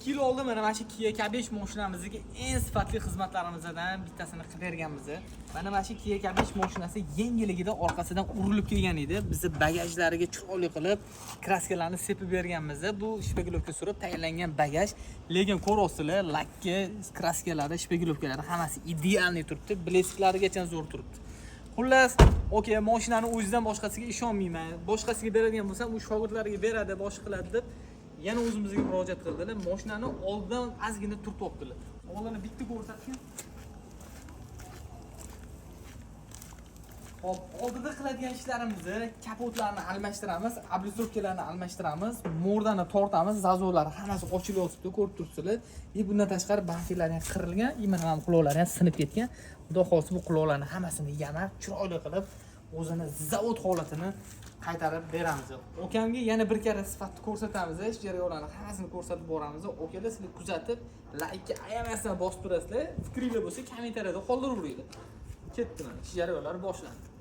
2 yil oldin mana shu Kia K5 mashinamizga eng sifatli xizmatlarimizdan bittasini qilib berganmiz. Mana shu Kia K5 mashinasi yengilligida orqasidan urilib kelgan edi. Bizni bagajlariga chiroyli qilib kraskalarni sepib berganmiz. Bu шпаклёвка surib tayyorlangan bagaj. Lekin ko'ryapsizlar, lakki, kraskalari, шпаклёвка lari hammasi идеальный turibdi. Блеск larigacha zo'r turibdi. Xullas, okey, mashinani o'zidan boshqasiga ishonmayman. Boshqasiga beradigan bo'lsam, u shogirdlariga beradi, boshqa qiladi deb yana o'zimizga murojaat qildilar. Mashinani oldidan ozgina turtib olibdilar. Oldini bitta ko'rsatgan. Hop, oldida qiladigan ishlarimizni kapotlarni almashtiramiz, облицовка larni almashtiramiz, морда ni tortamiz, зазор lari hammasi ochilib yotibdi, ko'rib turibsizlar. И bundan tashqari bamperlar ham qirilgan, и mana bu quloqlari ham sinib ketgan. Xudo xohlasa bu quloqlarni hammasini yamab, chiroyli qilib, o'zini zavod holatini qaytarib beramiz. Okamga yana bir karra sifatni ko'rsatamiz, ish jarayonlarini hammasini ko'rsatib boramiz. Okalar, sizlar kuzatib, laykka ayamasdan bosib turasizlar. Fikringlar bo'lsa, kommentariyada qoldiraveringlar. Ketdi, mana ish jarayonlari boshlandi.